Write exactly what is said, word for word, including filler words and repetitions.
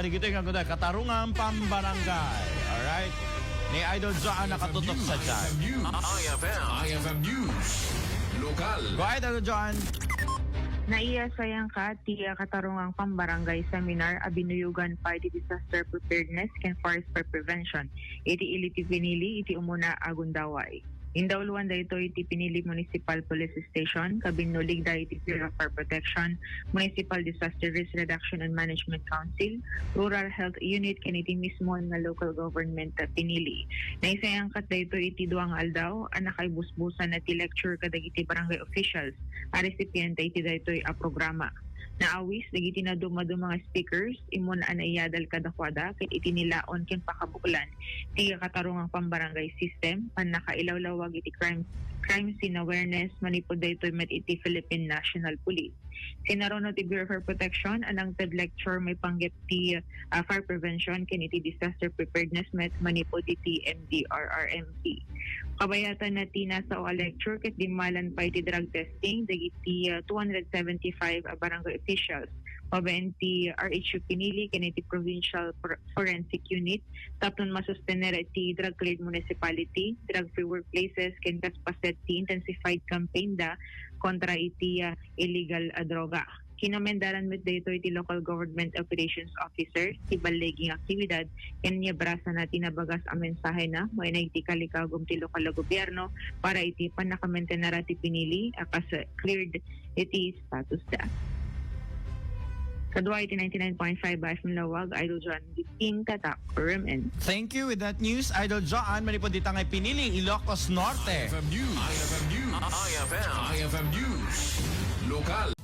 Dagitoy nga kuda, katarungan pambarangay. Alright? Ni Idol John nakatutok sa dyan. I F M News. Lokal. Go ahead, Idol John. Naiyasayangkat ti katarungan pambarangay seminar a binuyugan pay ti disaster preparedness ken forest fire prevention iti Ili ti Pinili iti umuna a gundaway. Indawluan daytoy ti Pinili Municipal Police Station, kabinnuligda iti Bureau of Fire Protection, Municipal Disaster Risk Reduction and Management Council, Rural Health Unit, ken iti mismo nga local government a Pinili. Naisayangkat daytoy iti dua nga aldaw a nakaibusbusan ti lecture kadagiti barangay officials a recipiente iti daytoy a programa. Naawis dagiti nadumaduma nga speakers, immun a naiyadal kadakuada ket iti nilaon ken pakabuklan ti katarungan pambarangay system, pannakailawlawag iti crime, crime scene awareness, manipud daytoy met iti Philippine National Police. Sinaruno ti Bureau of Fire Protection a nangted lecture maipanggep ti ah, fire prevention ken iti disaster preparedness met manipud iti M D R R M C. Kabayatan na ti nasao a lecture ket dimmalan pay ti drug testing dagiti ah, two hundred seventy-five a barangay officials babaen ti R H U Pinili ken iti Provincial For- Forensic Unit tapno masustener iti drug cleared municipality, drug free workplaces ken kas paset ti intensified campaign da kontra iti ah, illegal a droga. Kinomendaran met daytoy ti Local Government Operations Officer ti balligi nga aktibidad ken niabrasana ti nabagas a mensahena maineg ti kalikagum ti lokal a gobierno para iti pannakamentenara ti Pinili a kas cleared iti status da. Kadua iti ninety-nine point five F M Lawag, Idol John Team Tatak, Room N. Thank you with that news, Idol John. Manipod dita nga Pinili, Ilocos Norte. I F M News. I F M News. I F M News. Lokal.